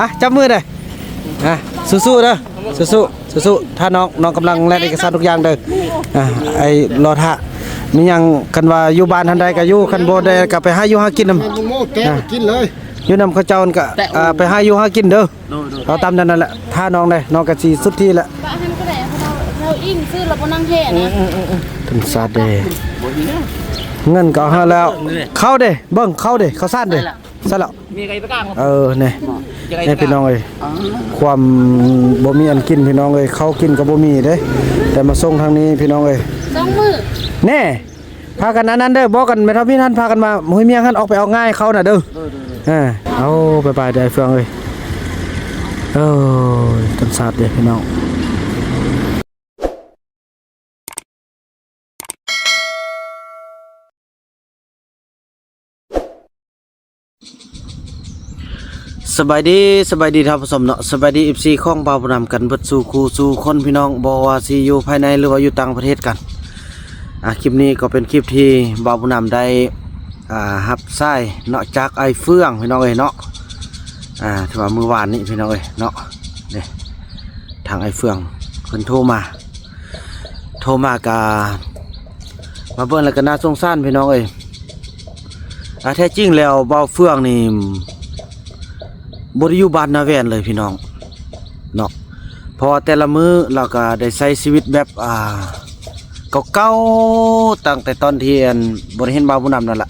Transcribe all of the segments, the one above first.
ອ່ະ ຈັບມືເດີ້ ອ່ະ ສູ້ໆເດີ້ ສູ້ໆ ສູ້ໆ. ຖ້ານ້ອງ ນ້ອງກຳລັງແລ່ນເອກະສານທຸກຢ່າງເດີ້ ອ່ະ ໄອ້ລໍຖ້າ ມີຫຍັງ ຄັນວ່າຢູ່ບ້ານຫັ້ນໃດກໍຢູ່ ຄັນບໍ່ໄດ້ກໍໄປຫາຢູ່ຫາກິນນຳ ແຕ່ ອ່ະ ກິນເລີຍ ຢູ່ນຳເຂົາເຈົ້າຫັ້ນກໍ ແຕ່ ອ່າ ໄປຫາຢູ່ຫາກິນເດີ້. ໂດຍໆ ເອົາຕາມນັ້ນນັ້ນແຫຼະ ຖ້ານ້ອງເດ້ ນ້ອງກໍຊິສຸດທີ່ແຫຼະ ປະຫັ້ນກໍໄດ້ ເຮົາ ເຮົາອີງຊື່ລະບໍ່ນັ່ງແທ້ນະ. ອືມໆໆໆ ທຳມະຊາດເດ້ ບໍ່ມີແນວ ເງິນກໍເອົາໃຫ້ແລ້ວ ເຂົ້າເດ້ ເບິ່ງເຂົ້າເດ້ ເຂົ້າສານເດ້ ໃສ່ລະ ໃສ່ລະ ມີໃຄໄປກາງ ເອີ ນີ້ ນີ້ພີ່ນ້ອງເອີຍ ຄວາມບໍ່ມີອັນກິນພີ່ນ້ອງເອີຍ ເຂົ້າກິນກໍບໍ່ມີເດ້ ແຕ່ມາສົ່ງທາງນີ້ພີ່ນ້ອງເອີຍ ສອງມື້ ແນ່ ພາກັນອັນນັ້ນເດີ້ ບອກກັນແມ່ເຖົ້າມີນຫັ້ນ ພາກັນມາຫ້ວຍມຽງຫັ້ນ ອອກໄປອອກງານເຂົານະເດີ້. ໂດຍໆໆ ເອີ ເອົາ ບາຍບາຍເດີ້ ໄອ້ເຟືອງເອີຍ. ໂອ້ຍ ທຳມະຊາດເດ້ພີ່ນ້ອງ. ສະບາຍດີ ສະບາຍດີທ່ານຜູ້ຊົມເນາະ ສະບາຍດີ ເອັຟຊີ ຂອງບ່າວບຸນນຳກັນເບິດສູ່ຄູ່ສູ່ຄົນພີ່ນ້ອງ ບໍ່ວ່າຊິຢູ່ພາຍໃນ ຫຼືວ່າຢູ່ຕ່າງປະເທດກັນ. ອ່າ ຄລິບນີ້ກໍເປັນຄລິບທີ່ບ່າວບຸນນຳໄດ້ ອ່າ ຮັບສາຍເນາະ ຈາກອ້າຍເຟືອງພີ່ນ້ອງເອີຍເນາະ. ອ່າ ຖືວ່າມື້ວານນີ້ພີ່ນ້ອງເອີຍເນາະ ນີ້ ທາງອ້າຍເຟືອງເພິ່ນໂທມາ ໂທມາກະ ມາເບິ່ງແລ້ວກໍໜ້າສົງສານພີ່ນ້ອງເອີຍ. ອ່າ ແທ້ຈິງແລ້ວບ່າວເຟືອງນີ້ບໍ່ໄດ້ຢູ່ບ້ານນາແວ່ນເລີຍພີ່ນ້ອງເນາະ ເພາະວ່າແຕ່ລະມື້ລາວກໍໄດ້ໃຊ້ຊີວິດແບບ ອ່າ ເກົ່າໆ ຕັ້ງແຕ່ຕອນທີ່ ອັນ ບໍ່ໄດ້ເຫັນບ່າວບຸນນຳນັ້ນລະ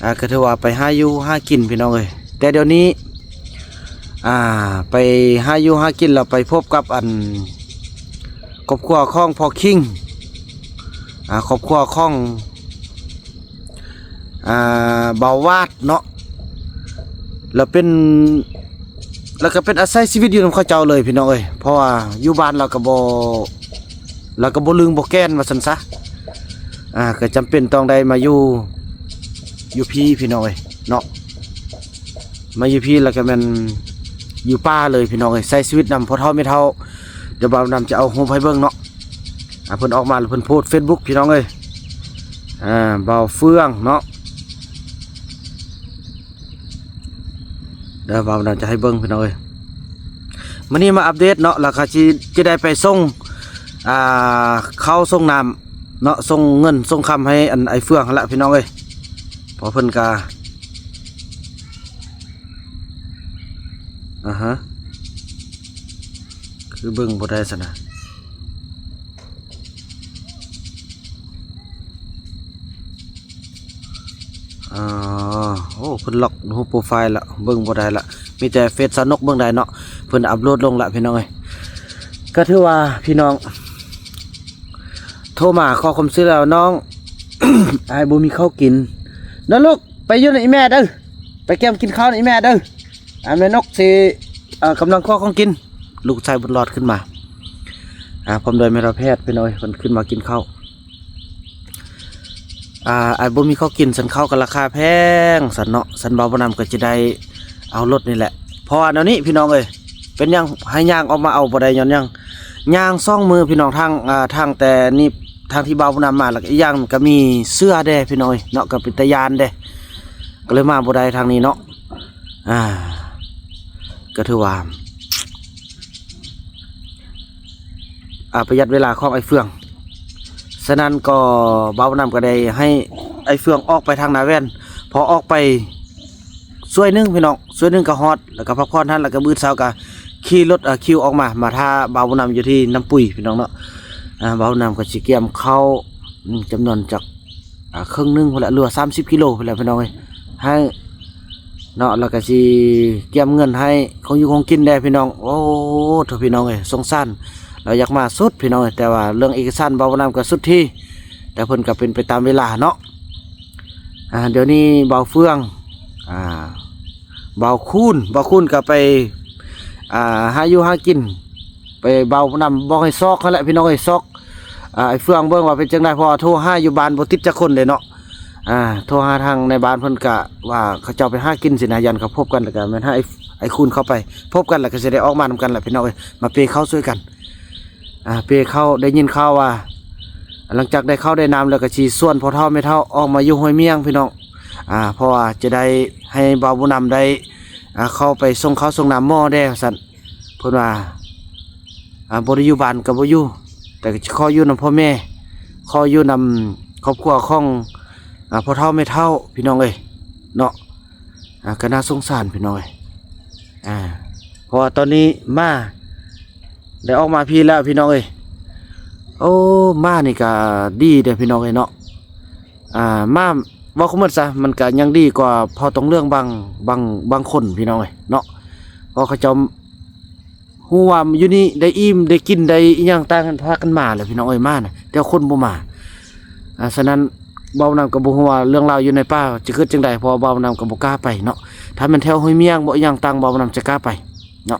ອ່າ ກໍຖືວ່າໄປຫາຢູ່ຫາກິນພີ່ນ້ອງເອີຍ. ແຕ່ດຽວນີ້ ອ່າ ໄປຫາຢູ່ຫາກິນແລ້ວໄປພົບກັບ ອັນ ຄອບຄົວຂອງພໍ່ຄິງ ອ່າ ຄອບຄົວຂອງ ອ່າ ບ່າວວາດເນາະ ແລ້ວເປັນ ແລ້ວກໍເປັນອາໄສຊີວິດຢູ່ນຳເຂົາເຈົ້າເລີຍພີ່ນ້ອງເອີຍ ເພາະວ່າຢູ່ບ້ານລາວກໍບໍ່ ລາວກໍບໍ່ລຶງບໍ່ແກ່ນວ່າຊັ້ນຊະ. ອ່າ ກໍຈຳເປັນຕ້ອງໄດ້ມາຢູ່ ຢູ່ພີ້ພີ່ນ້ອງເອີຍເນາະ ມາຢູ່ພີ້ແລ້ວກໍແມ່ນຢູ່ປ່າເລີຍພີ່ນ້ອງເອີຍ ໃຊ້ຊີວິດນຳພໍ່ເຖົ້າແມ່ເຖົ້າ. ດຽວບ່າວບຸນນຳຈະເອົາຮູບໃຫ້ເບິ່ງເນາະ ອ່າ ເພິ່ນອອກມາແລ້ວເພິ່ນໂພສເຟສບຸກພີ່ນ້ອງເອີຍ ອ່າ ບ່າວເຟືອງເນາະ. ດຽວບ່າວບຸນນຳຈະໃຫ້ເບິ່ງພີ່ນ້ອງເອີຍ ມື້ນີ້ມາອັບເດດເນາະ ແລ້ວກໍຊິ ຈະໄດ້ໄປສົ່ງ ອ່າ ເຂົ້າສົ່ງນ້ຳເນາະ ສົ່ງເງິນສົ່ງຄຳໃຫ້ ອັນ ອ້າຍເຟືອງຫັ້ນລະພີ່ນ້ອງເອີຍ ເພາະເພິ່ນກະ ອ່າຮະ ຄືເບິ່ງບໍ່ໄດ້ຊັ້ນນະ. ອໍ ໂອ້ ເພິ່ນລັອກຮູບໂປຣໄຟລ໌ລະ ເບິ່ງບໍ່ໄດ້ລະ ມີແຕ່ເຟສສາວນົກເບິ່ງໄດ້ເນາະ ເພິ່ນອັບໂຫຼດລົງລະພີ່ນ້ອງເອີຍ. ກໍຖືວ່າພີ່ນ້ອງໂທມາຂໍຄວາມຊ່ວຍເຫຼືອ ນ້ອງ ອ້າຍບໍ່ມີເຂົ້າກິນເດີລູກ ໄປຢູ່ນຳອີ່ແມ່ເດີ ໄປກຽມກິນເຂົ້ານຳອີ່ແມ່ເດີ. ອ່າ ແມ່ນົກຊິ ເອີ ກຳລັງຄອກຂອງກິນ ລູກຊາຍບຸນລອດຂຶ້ນມາ ອ່າ ພ້ອມດ້ວຍແມ່ເຖົ້າແພດ ພີ່ນ້ອງເອີຍ ເພິ່ນຂຶ້ນມາກິນເຂົ້າ. ອ່າ ອ້າຍບໍ່ມີເຂົ້າກິນ ຊັ້ນເຂົ້າກໍລາຄາແພງຊັ້ນເນາະ ຊັ້ນບ່າວບຸນນຳກໍຈະໄດ້ເອົາລົດນີ້ແຫຼະ ເພາະວ່າແນວນີ້ພີ່ນ້ອງເອີຍ ເປັນຫຍັງໃຫ້ຍ່າງອອກມາເອົາບໍ່ໄດ້ ຍ້ອນຫຍັງ ຍ່າງສອງມື້ພີ່ນ້ອງ ທາງ ອ່າ ທາງແຕ່ນີ້ ທາງທີ່ບ່າວບຸນນຳມາ ແລ້ວກໍອີກຢ່າງມັນກໍມີເສືອແດ່ພີ່ນ້ອງເອີຍເນາະ ກໍເປັນຕາຢ້ານແດ່ ກໍເລີຍມາບໍ່ໄດ້ທາງນີ້ເນາະ. ອ່າ ກໍຖືວ່າ ອ່າ ປະຢັດເວລາຂອງອ້າຍເຟືອງ ສະນັ້ນກໍບ່າວບຸນນຳກໍໄດ້ໃຫ້ອ້າຍເຟືອງອອກໄປທາງນາແວ່ນ ພໍອອກໄປຊ່ວຍໜຶ່ງພີ່ນ້ອງ ຊ່ວຍໜຶ່ງກໍຮອດ ແລ້ວກໍພັກຜ່ອນຫັ້ນ ແລ້ວກໍມື້ເຊົ້າກໍຂີ່ລົດ ອ່າ ຄິວອອກມາ ມາຖ້າບ່າວບຸນນຳຢູ່ທີ່ນ້ຳປຸຍພີ່ນ້ອງເນາະ. ອ່າ ບ່າວບຸນນຳກໍຊິກຽມເຂົ້າ ອືມ ຈຳນວນຈັກ ອ່າ ເຄິ່ງໜຶ່ງພຸ້ນແຫຼະ ຫຼືວ່າສາມສິບກິໂລພຸ້ນແຫຼະພີ່ນ້ອງເອີຍ ໃຫ້ເນາະ ແລ້ວກໍຊິກຽມເງິນໃຫ້ຂອງຢູ່ຂອງກິນແດ່ພີ່ນ້ອງ. ໂອ້ ໂທ້ ພີ່ນ້ອງເອີຍ ສົງສານ ລາວຢາກມາສຸດພີ່ນ້ອງເອີຍ ແຕ່ວ່າເລື່ອງເອກະສານບ່າວບຸນນຳກໍສຸດທີ່ ແຕ່ເພິ່ນກໍເປັນໄປຕາມເວລາເນາະ. ອ່າ ດຽວນີ້ບ່າວເຟືອງ ອ່າ ບ່າວຄູນ ບ່າວຄູນກໍໄປ ອ່າ ຫາຢູ່ຫາກິນ ໄປເວົ້ານຳ ບອກໃຫ້ຊອກຫັ້ນແຫຼະພີ່ນ້ອງເອີຍ ຊອກ ອ່າ ອ້າຍເຟືອງເບິ່ງວ່າເປັນຈັ່ງໃດ ເພາະວ່າໂທຫາຢູ່ບ້ານບໍ່ຕິດຈັກຄົນເດ້ເນາະ. ອ່າ ໂທຫາທາງໃນບ້ານເພິ່ນກະວ່າເຂົາເຈົ້າໄປຫາກິນຊີ້ນະ ຢ້ານເຂົາພົບກັນ ແລ້ວກະແມ່ນໃຫ້ອ້າຍ ອ້າຍຄູນເຂົ້າໄປພົບກັນ ແລ້ວກະຊິໄດ້ອອກມານຳກັນແຫຼະພີ່ນ້ອງເອີຍ ມາເປເຂົ້າຊ່ວຍກັນ. ອ່າ ເປເຂົ້າ ໄດ້ຍິນຂ່າວວ່າ ຫຼັງຈາກໄດ້ເຂົ້າໄດ້ນ້ຳແລ້ວ ກໍຊິຊວນພໍ່ເຖົ້າແມ່ເຖົ້າອອກມາຢູ່ຫ້ວຍມຽງພີ່ນ້ອງ ອ່າ ເພາະວ່າຈະໄດ້ໃຫ້ບ່າວບຸນນຳໄດ້ ອ່າ ຂໍໄປສົ່ງເຂົ້າສົ່ງນ້ຳໝໍແດ່ວ່າຊັ້ນ. ເພິ່ນວ່າ ອ່າ ບໍ່ໄດ້ຢູ່ບ້ານກໍບໍ່ຢູ່ ແຕ່ກໍຊິຂໍຢູ່ນຳພໍ່ແມ່ ຂໍຢູ່ນຳຄອບຄົວຂອງ ອ່າ ພໍ່ເຖົ້າແມ່ເຖົ້າ ພີ່ນ້ອງເອີຍເນາະ. ອ່າ ກໍໜ້າສົງສານພີ່ນ້ອງເອີຍ. ອ່າ ເພາະວ່າຕອນນີ້ໝາໄດ້ອອກມາພີ້ແລ້ວພີ່ນ້ອງເອີຍ. ໂອ້ ໝານີ້ກໍດີເດ້ພີ່ນ້ອງເອີຍເນາະ. ອ່າ ໝາເວົ້າຄືໝົດຊະ ມັນກໍຍັງດີກວ່າພໍ່ຕົງເຫຼືອງບາງ ບາງ ບາງຄົນພີ່ນ້ອງເອີຍເນາະ. ເພາະເຂົາເຈົ້າ ຮູ້ວ່າຢູ່ນີ້ໄດ້ອີ່ມ ໄດ້ກິນ ໄດ້ອີ່ຫຍັງຕ່າງກັນ ພາກັນມາແຫຼະພີ່ນ້ອງເອີຍ ໝານະ ແຕ່ຄົນບໍ່ມາ. ອ່າ ສະນັ້ນ ບ່າວນຳກໍບໍ່ຮູ້ວ່າເລື່ອງລາວຢູ່ໃນປ່າຈະເກີດຈັ່ງໃດ ເພາະວ່າບ່າວນຳກໍບໍ່ກ້າໄປເນາະ. ຖ້າແມ່ນແຖວຫ້ວຍມຽງບໍ່ ອີ່ຫຍັງຕ່າງ ບ່າວນຳຈະກ້າໄປເນາະ.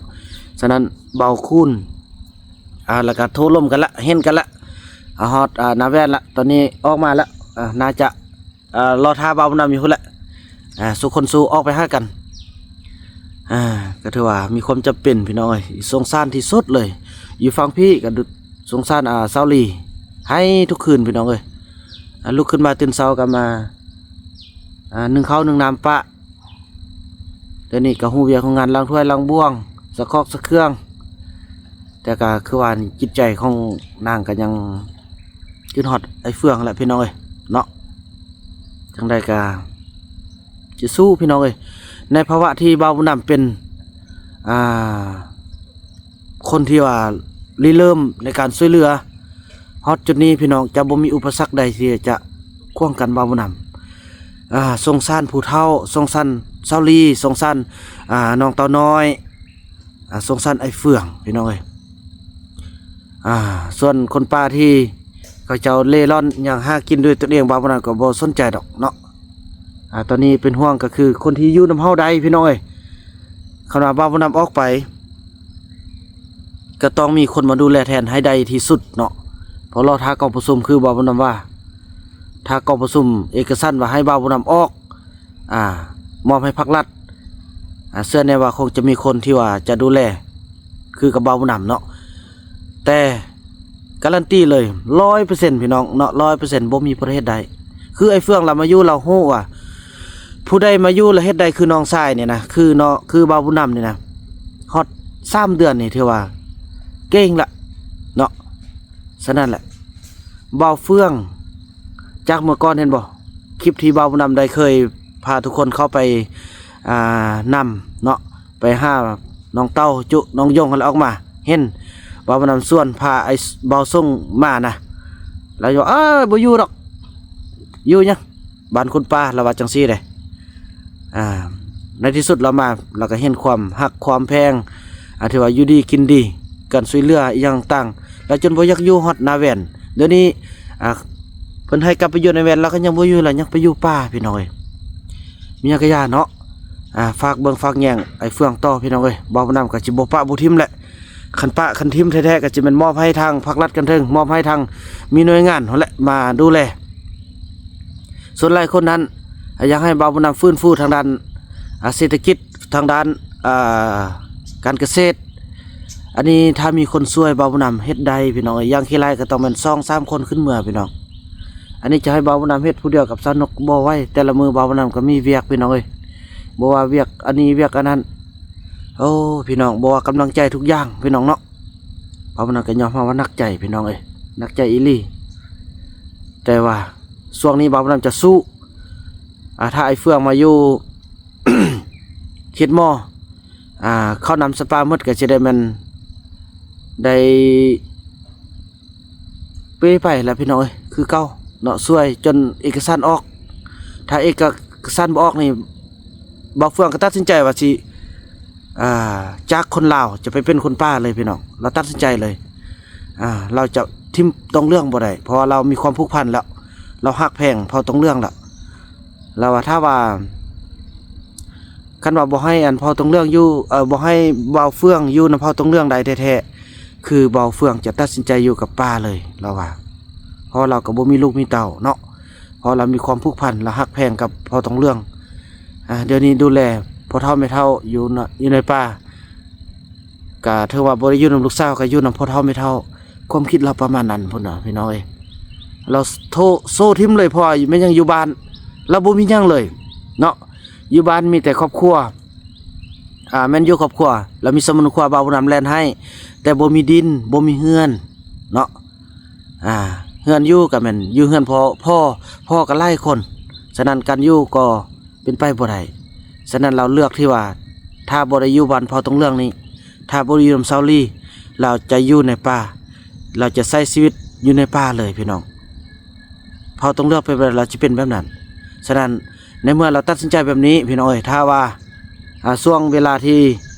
ສະນັ້ນ ບ່າວຄູນ ອ່າ ແລ້ວກໍໂທລົມກັນລະ ເຫັນກັນລະ ອ່າ ຮອດ ອ່າ ນາແວ່ນລະ ຕອນນີ້ອອກມາລະ ອ່າ ໜ້າຈະ ອ່າ ລໍຖ້າບ່າວບຸນນຳຢູ່ພຸ້ນແຫຼະ. ອ່າ ສູ່ຄົນສູ່ອອກໄປຫາກັນ. ອ່າ ກໍຖືວ່າມີຄວາມຈຳເປັນພີ່ນ້ອງເອີຍ. ສົງສານທີ່ສຸດເລີຍ. ຢູ່ຝັ່ງພີ້ກໍສົງສານ ອ່າ ສາວລີ ໄຫ້ທຸກຄືນພີ່ນ້ອງເອີຍ. ອ່າ ລຸກຂຶ້ນມາຕື່ນເຊົ້າກໍມາ ອ່າ ໜຶ້ງເຂົ້າໜຶ້ງນ້ຳປະ. ດຽວນີ້ກໍຮູ້ວຽກຮູ້ງານ ລ້າງຖ້ວຍລ້າງບ່ວງ ສະຄອກສະເຄື່ອງ. ແຕ່ກໍຄືວ່າຈິດໃຈຂອງນາງກໍຍັງຄິດຮອດອ້າຍເຟືອງແຫຼະພີ່ນ້ອງເອີຍເນາະ. ຈັ່ງໃດກໍຈະສູ້ພີ່ນ້ອງເອີຍ. ໃນພາວະທີ່ບ່າວບຸນນຳເປັນ ອ່າ ຄົນທີ່ວ່າລິເລີ່ມໃນການຊ່ວຍເຫຼືອ ຮອດຈຸດນີ້ພີ່ນ້ອງ ຈະບໍ່ມີອຸປະສັກໃດທີ່ຈະຂວາງກັ້ນບ່າວບຸນນຳ. ອ່າ ສົງສານຜູ້ເຖົ້າ ສົງສານສາວລີ ສົງສານ ອ່າ ນ້ອງເຕົ້ານ້ອຍ ອ່າ ສົງສານອ້າຍເຟືອງພີ່ນ້ອງເອີຍ. ອ່າ ສ່ວນຄົນປ່າທີ່ເຂົາເຈົ້າເລ່ລ່ອນຫຍັງຫາກິນດ້ວຍຕົນເອງ ບ່າວບຸນນຳກໍບໍ່ສົນໃຈດອກເນາະ. ອ່າ ຕອນນີ້ເປັນຫ່ວງກໍຄືຄົນທີ່ຢູ່ນຳເຮົາໄດ້ພີ່ນ້ອງເອີຍ. ຄັນວ່າບ່າວບຸນນຳອອກໄປ ກໍຕ້ອງມີຄົນມາດູແລແທນໃຫ້ໄດ້ທີ່ສຸດເນາະ. ເພາະລໍຖ້າກອງປະຊຸມ ຄືບ່າວບຸນນຳວ່າ ຖ້າກອງປະຊຸມເອກະສັນວ່າໃຫ້ບ່າວບຸນນຳອອກ ອ່າ ມອບໃຫ້ພັກລັດ ອ່າ ເຊື່ອແນ່ວ່າຄົງຈະມີຄົນທີ່ວ່າຈະດູແລ ຄືກັບບ່າວບຸນນຳເນາະ. ແຕ່ກາລັນຕີເລີຍ ຮ້ອຍເປີເຊັນ ພີ່ນ້ອງເນາະ ຮ້ອຍເປີເຊັນ ບໍ່ມີປະເທດໃດ. ຄືອ້າຍເຟືອງລາວມາຢູ່ ລາວຮູ້ວ່າ ຜູ້ໃດມາຢູ່ແລ້ວເຮັດໄດ້ຄືນ້ອງຊາຍນີ້ນະ ຄືເນາະ ຄືບ່າວບຸນນຳນີ້ນະ ຮອດສາມເດືອນນີ້ຖືວ່າເກັ່ງລະເນາະ. ສະນັ້ນແຫຼະ ບ່າວເຟືອງ ຈາກເມື່ອກ່ອນເຫັນບໍ່ ຄລິບທີ່ບ່າວບຸນນຳໄດ້ເຄີຍພາທຸກຄົນເຂົ້າໄປ ອ່າ ນຳເນາະ ໄປຫານ້ອງເຕົ້າຈຸ ນ້ອງຢົງຫັ້ນແຫຼະ ອອກມາເຫັນບ່າວບຸນນຳຊວນພາໄອ້ບ່າວສົງມານະ. ລາວວ່າ ເອີ ບໍ່ຢູ່ດອກ ຢູ່ຫຍັງ ບ້ານຄົນປ່າ ລາວວ່າຈັ່ງຊີ້ເດ້. ອ່າ ໃນທີ່ສຸດລາວມາ ລາວກໍເຫັນຄວາມຮັກຄວາມແພງ ອ່າ ທີ່ວ່າຢູ່ດີກິນດີ ການຊ່ວຍເຫຼືອອີ່ຫຍັງຕ່າງ ລາວຈົນບໍ່ຢາກຢູ່ຮອດນາແວ່ນ. ດຽວນີ້ ອ່າ ເພິ່ນໃຫ້ກັບໄປຢູ່ນາແວ່ນ ລາວກໍຍັງບໍ່ຢູ່ ລາວຍັງໄປຢູ່ປ່າ ພີ່ນ້ອງເອີຍ. ມີຫຍັງກໍຢ່າເນາະ ອ່າ ຝາກເບິ່ງຝາກແຍງໄອ້ເຟືອງຕໍ່ ພີ່ນ້ອງເອີຍ. ບ່າວບຸນນຳກໍຊິບໍ່ປະບໍ່ຖິ້ມແຫຼະ. ຄັນປະຄັນຖິ້ມແທ້ໆ ກໍຈະແມ່ນມອບໃຫ້ທາງພາກລັດຂັ້ນເທິງ ມອບໃຫ້ທາງມີໜ່ວຍງານຫັ້ນແຫຼະມາດູແລ. ສ່ວນຫຼາຍຄົນນັ້ນ ອ່າ ຢາກໃຫ້ບ່າວບຸນນຳຟື້ນຟູທາງດ້ານ ອ່າ ເສດຖະກິດ ທາງດ້ານ ອ່າ ການກະເສດ. ອັນນີ້ຖ້າມີຄົນຊ່ວຍບ່າວບຸນນຳເຮັດໄດ້ ພີ່ນ້ອງເອີຍ. ຢ່າງຂີ້ຫຼາຍກໍຕ້ອງແມ່ນສອງສາມຄົນຂຶ້ນເມືອ ພີ່ນ້ອງ. ອັນນີ້ຈະໃຫ້ບ່າວບຸນນຳເຮັດຜູ້ດຽວກັບສາວນົກບໍ່ໄຫວ. ແຕ່ລະມື້ບ່າວບຸນນຳກໍມີວຽກ ພີ່ນ້ອງເອີຍ. ບໍ່ວ່າວຽກອັນນີ້ວຽກອັນນັ້ນ ໂອ້ ພີ່ນ້ອງ ບໍ່ວ່າກຳລັງໃຈທຸກຢ່າງ ພີ່ນ້ອງເນາະ. ເພາະມັນກໍຍອມຮັບວ່າໜັກໃຈ ພີ່ນ້ອງເອີຍ ໜັກໃຈອີ່ຫຼີ. ແຕ່ວ່າຊ່ວງນີ້ບ່າວບຸນນຳຈະສູ້ ອ່າ ຖ້າໄອ້ເຟືອງມາຢູ່ເຂດໝໍ ອ່າ ເຂົ້ານຳສະປາໝົດ ກໍຊິໄດ້ແມ່ນໄດ້ ເປ້ໄປແລ້ວພີ່ນ້ອງເອີຍ ຄືເກົ່າເນາະ. ຊ່ວຍຈົນເອກະສານອອກ. ຖ້າເອກະສານບໍ່ອອກນີ້ ບ່າວເຟືອງກໍຕັດສິນໃຈວ່າຊິ ອ່າ ຈາກຄົນລາວຈະໄປເປັນຄົນປ່າເລີຍ ພີ່ນ້ອງ. ລາວຕັດສິນໃຈເລີຍ ອ່າ ລາວຈະຖິ້ມຕົງເຫຼືອງບໍ່ໄດ້ ເພາະວ່າລາວມີຄວາມຜູກພັນແລ້ວ ລາວຮັກແພງເຜົ່າຕົງເຫຼືອງແລ້ວ. ລາວວ່າ ຖ້າວ່າ ຄັນວ່າບໍ່ໃຫ້ອັນເຜົ່າຕົງເຫຼືອງຢູ່ ເອີ ບໍ່ໃຫ້ບ່າວເຟືອງຢູ່ນຳເຜົ່າຕົງເຫຼືອງໄດ້ແທ້ໆ ຄືບ່າວເຟືອງຈະຕັດສິນໃຈຢູ່ກັບປ່າເລີຍ ລາວວ່າ. ເພາະວ່າລາວກໍບໍ່ມີລູກມີເຕົ້າເນາະ ເພາະລາວມີຄວາມຜູກພັນ ລາວຮັກແພງກັບເຜົ່າຕົງເຫຼືອງ. ອ່າ ດຽວນີ້ດູແລພໍ່ເຖົ້າແມ່ເຖົ້າຢູ່ນະ ຢູ່ໃນປ່າ ກະຖືວ່າບໍ່ໄດ້ຢູ່ນຳລູກສາວ ກະຢູ່ນຳພໍ່ເຖົ້າແມ່ເຖົ້າ. ຄວາມຄິດລາວປະມານນັ້ນພຸ້ນນະ ພີ່ນ້ອງເອີຍ. ລາວໂທ ໂຊຖິ້ມເລີຍ ເພາະວ່າແມ່ນຫຍັງ ຢູ່ບ້ານລາວບໍ່ມີຫຍັງເລີຍເນາະ. ຢູ່ບ້ານມີແຕ່ຄອບຄົວ ອ່າ ແມ່ນຢູ່ຄອບຄົວ ລາວມີສຳນວນຄວາມວ່າຜູ້ນຳແລ່ນໃຫ້ ແຕ່ບໍ່ມີດິນ ບໍ່ມີເຮືອນເນາະ. ອ່າ ເຮືອນຢູ່ກໍແມ່ນຢູ່ເຮືອນພໍ່ ພໍ່ ພໍ່ກໍຫຼາຍຄົນ ສະນັ້ນການຢູ່ກໍເປັນໄປບໍ່ໄດ້. ສະນັ້ນລາວເລືອກທີ່ວ່າ ຖ້າບໍ່ໄດ້ຢູ່ບ້ານເຜົ່າຕົງເຫຼືອງນີ້ ຖ້າບໍ່ໄດ້ຢູ່ນຳຊາວລີ ລາວຈະຢູ່ໃນປ່າ ລາວຈະໃຊ້ຊີວິດຢູ່ໃນປ່າເລີຍພີ່ນ້ອງ. ເຮົາຕ້ອງເລືອກເປັນແບບໃດ ລາວຈະເປັນແບບນັ້ນ. ສະນັ້ນ ໃນເມື່ອລາວຕັດສິນໃຈແບບນີ້ ພີ່ນ້ອງເອີຍ ຖ້າວ່າ ອ່າ ຊ່ວງເວລາທີ່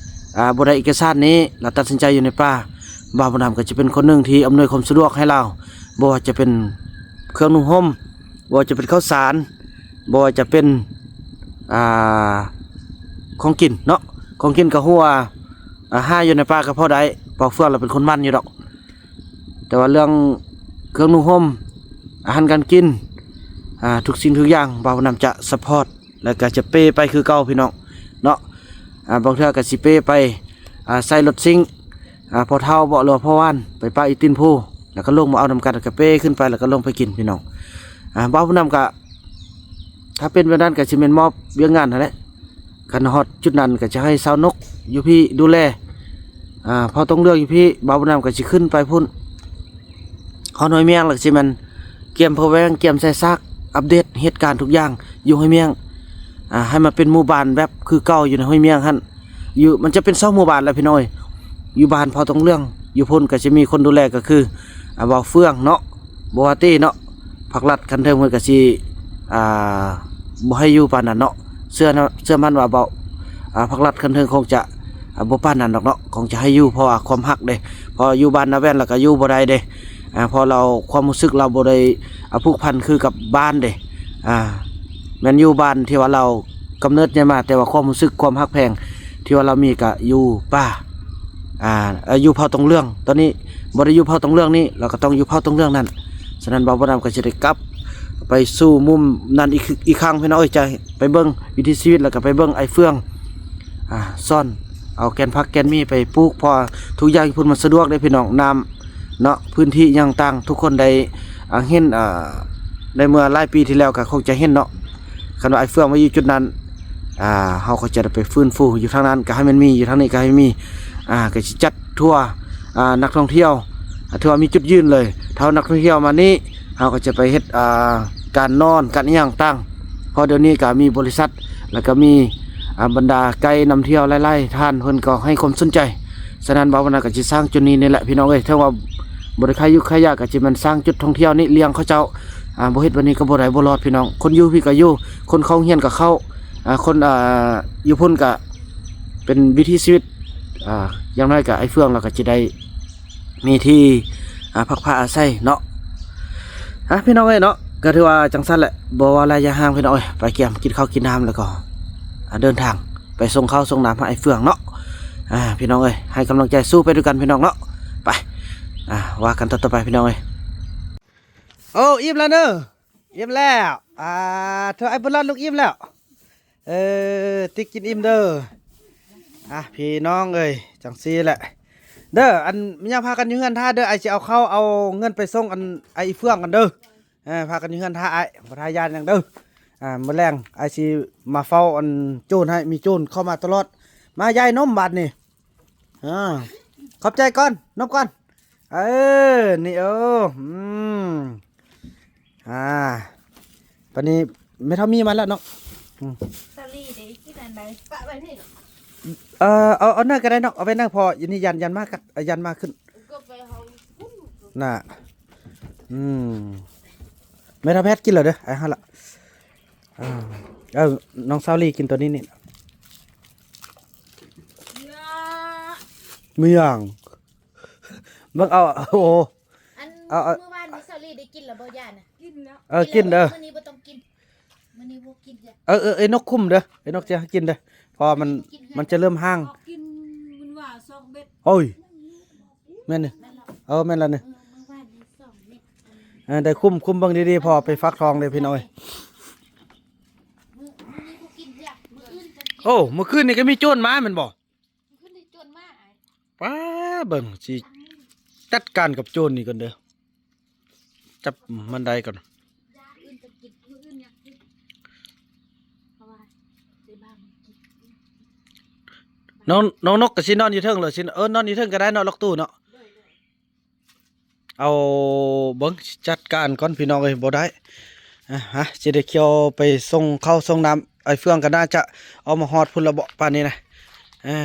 ອ່າ ບໍ່ໄດ້ເອກະສານນີ້ ລາວຕັດສິນໃຈຢູ່ໃນປ່າ ບ່າວບຸນນຳກໍຈະເປັນຄົນໜຶ່ງທີ່ອຳນວຍຄວາມສະດວກໃຫ້ລາວ ບໍ່ວ່າຈະເປັນເຄື່ອງນຸ່ງຫົ່ມ ບໍ່ວ່າຈະເປັນເຂົ້າສານ ບໍ່ວ່າຈະເປັນ ອ່າ ຂອງກິນເນາະ ຂອງກິນກໍຮູ້ວ່າ ອ່າ ຫາຢູ່ໃນປ່າກໍພໍໄດ້ ບ່າວເຟືອງລາວເປັນຄົນໝັ່ນຢູ່ດອກ. ແຕ່ວ່າເລື່ອງເຄື່ອງນຸ່ງຫົ່ມ ອາຫານການກິນ ອ່າ ທຸກສິ່ງທຸກຢ່າງ ບ່າວນຳຈະຊັບພອດ ແລ້ວກໍຈະເປໄປຄືເກົ່າພີ່ນ້ອງເນາະ. ອ່າ ບາງເທື່ອກໍຊິເປໄປ ອ່າ ໃສ່ລົດຊິງ ອ່າ ພໍ່ເຖົ້າເບາະ ຫຼືວ່າພໍ່ຫວານ ໄປປະຢູ່ຕີນພູ ແລ້ວກໍລົງມາເອົານຳກັນ ແລ້ວກໍເປຂຶ້ນໄປ ແລ້ວກໍລົງໄປກິນພີ່ນ້ອງ. ອ່າ ບ່າວນຳກໍ ຖ້າເປັນແບບນັ້ນກໍຊິແມ່ນມອບວຽກງານຫັ້ນແຫຼະ. ຄັນຮອດຈຸດນັ້ນກໍຈະໃຫ້ຊາວນົກຢູ່ພີ້ດູແລ ອ່າ ເຜົ່າຕົງເຫຼືອງຢູ່ພີ້ ບ່າວບຸນນຳກໍຊິຂຶ້ນໄປພຸ້ນ ຮອດຫ້ວຍມຽງ ແລ້ວກໍຊິແມ່ນກຽມພະແວງ ກຽມໃສ່ຊາກ ອັບເດດເຫດການທຸກຢ່າງຢູ່ຫ້ວຍມຽງ ອ່າ ໃຫ້ມັນເປັນໝູ່ບ້ານແບບຄືເກົ່າຢູ່ໃນຫ້ວຍມຽງຫັ້ນ. ຢູ່ ມັນຈະເປັນສອງໝູ່ບ້ານແຫຼະພີ່ນ້ອງເອີຍ ຢູ່ບ້ານເຜົ່າຕົງເຫຼືອງ ຢູ່ພຸ້ນກໍຈະມີຄົນດູແລກໍຄື ອ່າ ບ່າວເຟືອງເນາະ ບໍ່ວ່າຕິເນາະ ພາກລັດຄັນເທີງເພິ່ນກໍຊິ ອ່າ ບໍ່ໃຫ້ຢູ່ປານນັ້ນເນາະ. ເຊື່ອນະ ເຊື່ອໝັ້ນວ່າເວົ້າ ອ່າ ພາກລັດຄັນເທິງຄົງຈະ ອ່າ ບໍ່ປານນັ້ນດອກເນາະ ຄົງຈະໃຫ້ຢູ່ ເພາະວ່າຄວາມຮັກເດ້ ເພາະຢູ່ບ້ານນາແວ່ນແລ້ວກໍຢູ່ບໍ່ໄດ້ເດ້ ອ່າ ເພາະລາວ ຄວາມຮູ້ສຶກລາວບໍ່ໄດ້ ອ່າ ຜູກພັນຄືກັບບ້ານເດ້ ອ່າ ແມ່ນຢູ່ບ້ານທີ່ວ່າລາວກຳເນີດໃຫຍ່ມາ ແຕ່ວ່າຄວາມຮູ້ສຶກ ຄວາມຮັກແພງທີ່ວ່າລາວມີກໍຢູ່ປ່າ ອ່າ ເອີ ຢູ່ເຜົ່າຕົງເຫຼືອງ. ຕອນນີ້ບໍ່ໄດ້ຢູ່ເຜົ່າຕົງເຫຼືອງນີ້ ລາວກໍຕ້ອງຢູ່ເຜົ່າຕົງເຫຼືອງນັ້ນ. ສະນັ້ນ ບ່າວບຸນນຳກໍຊິໄດ້ກັບໄປສູ່ມຸມນັ້ນອີກ ອີກຄັ້ງພີ່ນ້ອງເອີຍ ຈະໄປເບິ່ງວິຖີຊີວິດ ແລ້ວກໍໄປເບິ່ງອ້າຍເຟືອງ ອ່າ ສອນເອົາແກ່ນຜັກແກ່ນໝີ່ໄປປູກ ເພາະວ່າທຸກຢ່າງຢູ່ພຸ້ນມັນສະດວກເດ້ພີ່ນ້ອງ ນ້ຳເນາະ ພື້ນທີ່ຫຍັງຕ່າງ ທຸກຄົນໄດ້ ອ່າ ເຫັນ ອ່າ ໃນເມື່ອຫຼາຍປີທີ່ແລ້ວກໍຄົງຈະເຫັນເນາະ. ຄັນວ່າອ້າຍເຟືອງໄວ້ຢູ່ຈຸດນັ້ນ ອ່າ ເຮົາກໍຈະໄດ້ໄປຟື້ນຟູຢູ່ທາງນັ້ນ ກໍໃຫ້ມັນມີ ຢູ່ທາງນີ້ກໍໃຫ້ມີ ອ່າ ກໍຊິຈັດທົວ ອ່າ ນັກທ່ອງທ່ຽວ ອ່າ ຖືວ່າມີຈຸດຢືນເລີຍ. ຖ້ານັກທ່ອງທ່ຽວມານີ້ ເຮົາກໍຈະໄປເຮັດ ອ່າ ການນອນ ການອີ່ຫຍັງຕ່າງ ເພາະດຽວນີ້ກໍມີບໍລິສັດ ແລ້ວກໍມີ ອ່າ ບັນດາໄກນຳທ່ຽວຫຼາຍໆທ່ານ ເພິ່ນກໍໃຫ້ຄວາມສົນໃຈ. ສະນັ້ນ ບ່າວບຸນນຳກໍຊິສ້າງຈຸດນີ້ນີ້ແຫຼະພີ່ນ້ອງເອີຍ ເຖິງວ່າບໍ່ໄດ້ຂາຍຢູ່ຂາຍຢາ ກໍຊິແມ່ນສ້າງຈຸດທ່ອງທ່ຽວນີ້ລ້ຽງເຂົາເຈົ້າ ອ່າ ບໍ່ເຮັດແບບນີ້ກໍບໍ່ໄດ້ ບໍ່ລອດພີ່ນ້ອງ. ຄົນຢູ່ພີ້ກໍຢູ່ ຄົນເຂົ້າໂຮງຮຽນກໍເຂົ້າ ອ່າ ຄົນ ອ່າ ຢູ່ພຸ້ນກໍເປັນວິຖີຊີວິດ ອ່າ ຢ່າງໜ້ອຍກໍອ້າຍເຟືອງລາວກໍຈະໄດ້ມີທີ່ ອ່າ ພັກພາອາໄສເນາະ. ອ່າ ພີ່ນ້ອງເອີຍເນາະ ກໍຖືວ່າຈັ່ງຊັ້ນແຫຼະ ບໍ່ວ່າໄລຍະຫ່າງພີ່ນ້ອງເອີຍ ໄປກຽມກິນເຂົ້າກິນນ້ຳ ແລ້ວກໍ ອ່າ ເດີນທາງໄປສົ່ງເຂົ້າສົ່ງນ້ຳໃຫ້ອ້າຍເຟືອງເນາະ. ອ່າ ພີ່ນ້ອງເອີຍ ໃຫ້ກຳລັງໃຈ ສູ້ໄປດ້ວຍກັນພີ່ນ້ອງເນາະ. ໄປ ອ່າ ວ່າກັນຕໍ່ໆໄປພີ່ນ້ອງເອີຍ. ໂອ້ ອີ່ມແລ້ວເນີ ອີ່ມແລ້ວ. ອ່າ ເທີ ອ້າຍບຸນລອດ ລູກອີ່ມແລ້ວ. ເອີ ຕິກກິນອີ່ມເດີ. ອ່ະ ພີ່ນ້ອງເອີຍ ຈັ່ງຊີ້ແຫຼະເດີ ອັນ ຍາມພາກັນຢູ່ເຮືອນຖ້າເດີ ອ້າຍຊິເອົາເຂົ້າເອົາເງິນໄປສົ່ງ ອັນ ອ້າຍເຟືອງກັນເດີ. ເອີ ພາກັນຢູ່ເຮືອນຖ້າອ້າຍ ບໍ່ທ່າຢ້ານຫຍັງເດີ. ອ່າ ມື້ແລງອ້າຍຊິມາເຝົ້າ ອັນ ໂຈນໃຫ້ ມີໂຈນເຂົ້າມາຕະຫຼອດ. ມາ ຢາຍນົມບາດນີ້. ອ່າ ຂອບໃຈກ່ອນ ນົບກ່ອນ. ເອີ ນີ້ ໂອ້ ອືມ ອ່າ ບາດນີ້ແມ່ເຖົ້າມີມາແລ້ວເນາະ. ອືມ ສາລີເດ້ ກິນອັນໃດ ປະໄວ້ນີ້. ເອີ ເອົາ ເອົາເນີກໍໄດ້ເນາະ ເອົາໄວ້ເນີ ເພາະຢູ່ນີ້ຢ້ານ ຢ້ານໝາກັດ ຢ້ານໝາຂຶ້ນ ນະ. ອືມ ແມ່ເຖົ້າແພດກິນແລ້ວເດີ ອ້າຍຫັ້ນລະ. ອ່າ ເອີ ນ້ອງສາວລີກິນຕົວນີ້ນີ້. ມີຫຍັງ? ເບິ່ງເອົາ ໂອ້ໂຫ ອັນ ເອົາ ເອົາ ມື້ວານນີ້ສາວລີໄດ້ກິນແລ້ວບໍ່ ຢານະ? ກິນແລ້ວ. ເອີ ກິນເດີ ມື້ນີ້ບໍ່ຕ້ອງກິນ ມື້ນີ້ບໍ່ກິນ. ເອີ ເອີ ເອີ ນົກຄຸມເດີ ເອີ ນົກຈະໃຫ້ກິນເດີ ເພາະວ່າມັນ ມັນຈະເລີ່ມຫ່າງ. ກິນ ມັນວ່າສອງເມັດ. ໂອ້ຍ ແມ່ນເດີ. ເອີ ແມ່ນລະນີ້. ເອີ ໄດ້ຄຸມ ຄຸມເບິ່ງດີໆ ເພາະໄປຟັກທອງເດ້ພີ່ນ້ອງເອີຍ. ໂອ້ ມື້ຄືນນີ້ກໍມີໂຈນມາແມ່ນບໍ່? ຂຶ້ນໄດ້ໂຈນມາອ້າຍ. ປ້າ ເບິ່ງ ຊິຈັດການກັບໂຈນນີ້ກ່ອນເດີ ຈັບມັນໄດ້ກ່ອນ. ຢ່າອື່ນກໍກິນ ມື້ອື່ນຍັງກິນ ເພາະວ່າຊິບາງກິນ ບ ນ້ອງ ນ້ອງນົກກໍຊິນອນຢູ່ເທິງເລີຍ ຊິ ເອີ ນອນຢູ່ເທິງກໍໄດ້ເນາະ ລັອກຕູ້ເນາະ. ເອົາເບິ່ງ ຈັດການກ່ອນພີ່ນ້ອງເອີຍ ບໍ່ໄດ້ ອ່າ ຮະ ຊິໄດ້ຂ້ຽວໄປສົ່ງເຂົ້າສົ່ງນ້ຳ ໄອ້ເຟືອງກໍໜ້າຈະອອກມາຮອດພຸ້ນລະເບາະ ປານນີ້ນະ ເອີ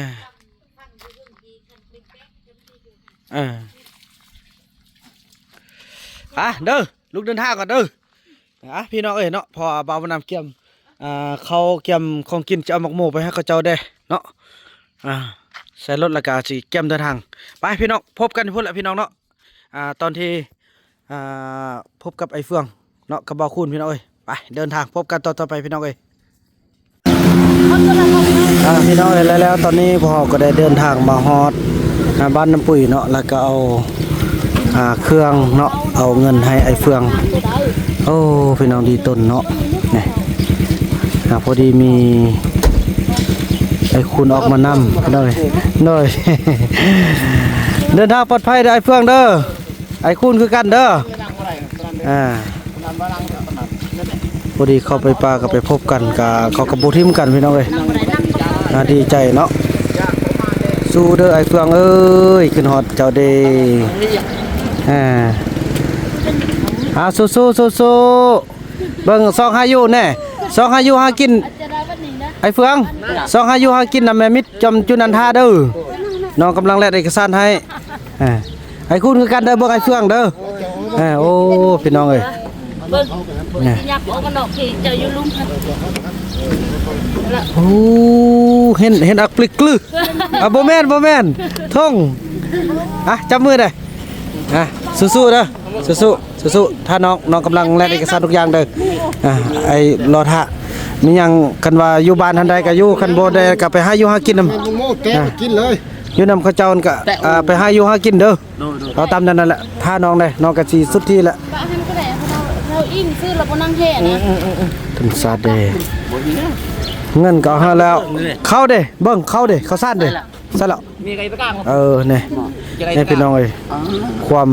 ເອີ ອາ ເດີ ລູກເດີນທາງກ່ອນເດີ. ອ່ະ ພີ່ນ້ອງເອີຍເນາະ ເພາະວ່າບ່າວບຸນນຳກຽມ ອ່າ ເຂົ້າ ກຽມຂອງກິນ ຈະເອົາໝາກໂມໄປໃຫ້ເຂົາເຈົ້າແດ່ເນາະ ອ່າ ໃສ່ລົດແລ້ວກະຊິກຽມເດີນທາງ ໄປພີ່ນ້ອງ ພົບກັນພຸ້ນລະພີ່ນ້ອງເນາະ ອ່າ ຕອນທີ່ ອ່າ ພົບກັບໄອ້ເຟືອງເນາະ ກັບບ່າວຄູນ ພີ່ນ້ອງເອີຍ ໄປ ເດີນທາງ ພົບກັນຕອນຕໍ່ໄປພີ່ນ້ອງເອີຍ. ອ່າ ພີ່ນ້ອງເອີຍ ແລ້ວ ແລ້ວຕອນນີ້ພວກເຮົາກໍໄດ້ເດີນທາງມາຮອດ ອ່າ ບ້ານນ້ຳປຸຍເນາະ ແລ້ວກໍເອົາ ອ່າ ເຄື່ອງເນາະ ເອົາເງິນໃຫ້ໄອ້ເຟືອງ. ໂອ້ ພີ່ນ້ອງດີຕົນເນາະ ນີ້ ອ່າ ພໍດີມີໄອ້ຄູນອອກມານຳ ພີ່ນ້ອງເອີຍ ໂດຍ ເດີນທາງປອດໄພເດີ ໄອ້ເຟືອງເດີ. ໄອ້ຄູນຄືກັນເດີ ອ່າ ພໍດີເຂົ້າໄປປ່າກໍໄປພົບກັນ ກະເຂົາກໍບໍ່ຖິ້ມກັນພີ່ນ້ອງເອີຍ ອ່າ ດີໃຈເນາະ ສູ້ເດີໄອ້ເຟືອງເອີຍ ຂຶ້ນຮອດເຈົ້າເດ້ ອ່າ ອ່າ ສູ້ໆ ສູ້ໆ ເບິ່ງຊອກຫາຢູ່ແນ່ ຊອກຫາຢູ່ຫາກິນ ໄອ້ເຟືອງ ຊອກຫາຢູ່ຫາກິນນຳແມ່ມິດ ຈອມຈຸນັນທາເດີ ນ້ອງກຳລັງແລ່ນເອກະສານໃຫ້ ອ່າ ໄອ້ຄູນຄືກັນເດີ ເບິ່ງໄອ້ເຟືອງເດີ ເອີ ໂອ້ ພີ່ນ້ອງເອີຍ ເບິ່ງ ນີ້ ຊິຫຍັບອອກມານອກທີ່ເຈົ້າຢູ່ລຸ່ມ ໂອ້ ເຫັນ ເຫັນອັກປຶກກຶ ອ່າ ບໍ່ແມ່ນ ບໍ່ແມ່ນ ທົ່ງ ອ່ະ ຈັບມືເດີ ອ່ະ ສູ້ໆເດີ ສູ້ໆ ສູ້ໆ ຖ້ານ້ອງ ນ້ອງກຳລັງແລ່ນເອກະສານທຸກຢ່າງເດີ ອ່າ ໄອ້ລໍຖ້າ ມີຫຍັງ ຄັນວ່າຢູ່ບ້ານຫັ້ນໃດກໍຢູ່ ຄັນບໍ່ໄດ້ກໍໄປຫາຢູ່ຫາກິນນຳ ໂອ້ ແຕະ ອ່າ ກິນເລີຍ ຢູ່ນຳເຂົາເຈົ້າຫັ້ນກໍ ແຕະ ອ່າ ໄປຫາຢູ່ຫາກິນເດີ ໂດຍ ໂດຍ ເອົາຕາມນັ້ນນັ້ນແຫຼະ ຖ້ານ້ອງເດ້ ນ້ອງກໍຊິສຸດທີ່ແຫຼະ ປະຫັ້ນກໍໄດ້ ເຮົາ ເຮົາອີງຊື່ລະບໍ່ນັ່ງແທ້ນະ ອືມໆໆ ສົງສານເດ້ ເງິນກໍເອົາໃຫ້ແລ້ວ ເຂົ້າເດ້ ເບິ່ງ ເຂົ້າເດ້ ເຂົ້າສານເດ້ ໃສ່ແລ້ວ ມີໃກປະກາງ ເອີ ນີ້ ນີ້ພີ່ນ້ອງເອີຍ ຄວາມ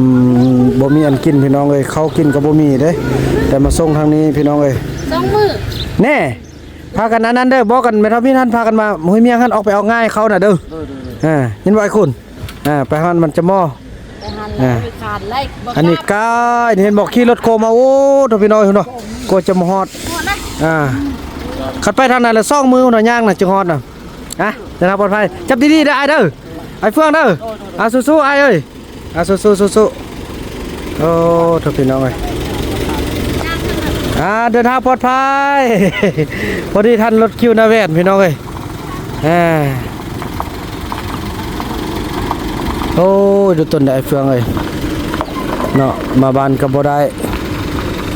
ບໍ່ມີອັນກິນພີ່ນ້ອງເອີຍ ເຂົ້າກິນກໍບໍ່ມີເດ້ ແຕ່ມາສົ່ງທາງນີ້ພີ່ນ້ອງເອີຍ ສອງມື້ ແນ່ ພາກັນອັນນັ້ນເດີ ບອກກັນແມ່ເຖົ້າມີນັ້ນ ພາກັນວ່າ ໂອ້ຍ ເມຍຫັ້ນອອກໄປອອກງານເຂົານະເດີ ເອີ ເຫັນບໍ່ໄອ້ຄຸນ ອ່າ ໄປຫັ້ນມັນຈະໝໍ ໄປຫັ້ນແລ້ວ ອ່າ ມີຄານໄລ່ ອັນນີ້ກາຍ ເຫັນບໍ່ ຂີ່ລົດໂຄມາ ໂອ້ ໂທ້ ພີ່ນ້ອງເອີຍເນາະ ກວ່າຈະມາຮອດ ຮອດນະ ອ່າ ຄັນໄປທາງນັ້ນລະສອງມື້ເນາະ ຍ່າງນະ ຈຶ່ງຮອດນະ ອ່ະ ເດີນທາງປອດໄພ ຈັບດີໆເດີອ້າຍເດີ ໄອ້ເຟືອງເດີ ອ່າ ສູ້ໆອ້າຍເອີຍ ອ່າ ສູ້ໆ ໂອ້ ໂທ້ ພີ່ນ້ອງເອີຍ ອ່າ ເດີນທາງປອດໄພ ພໍດີທັນລົດຄິວໜ້າແວ່ນ ພີ່ນ້ອງເອີຍ ອ່າ ໂອ້ຍ ດູຕົນໄດ້ເຟືອງເອີຍເນາະ ມາບ້ານກໍບໍ່ໄດ້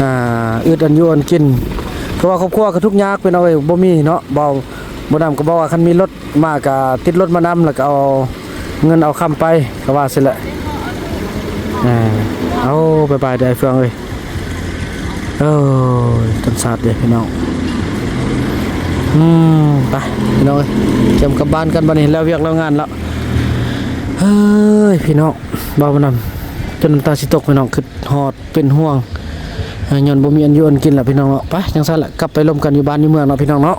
ອ່າ ອຶດອັນຢູ່ອັນກິນ ເພາະວ່າຄອບຄົວກໍທຸກຍາກ ພີ່ນ້ອງເອີຍ ບໍ່ມີເນາະ ເບົາ ບໍ່ນຳກໍບອກວ່າ ຄັນມີລົດມາກໍຕິດລົດມານຳ ແລ້ວກໍເອົາເງິນເອົາຄຳໄປ ກໍວ່າຊີ້ແຫຼະ ອ່າ ເອົາ ບາຍບາຍເດີເຟືອງເອີຍ ໂອ້ຍ ທຳສາດເດ້ພີ່ນ້ອງ ອືມ ໄປພີ່ນ້ອງເອີຍ ກຽມກັບບ້ານກັນບັດນີ້ ແລ້ວວຽກແລ້ວງານແລ້ວ ເຮີ້ຍ ພີ່ນ້ອງ ເວົ້າມານຳ ຈົນນ້ຳຕາຊິຕົກ ພີ່ນ້ອງ ຄຶດຮອດ ເປັນຫ່ວງ ຍ້ອນບໍ່ມີອັນຢູ່ອັນກິນລະພີ່ນ້ອງເນາະ ໄປ ຈັ່ງຊັ້ນລະ ກັບໄປລົມກັນຢູ່ບ້ານຢູ່ເມືອງເນາະ ພີ່ນ້ອງເນາະ.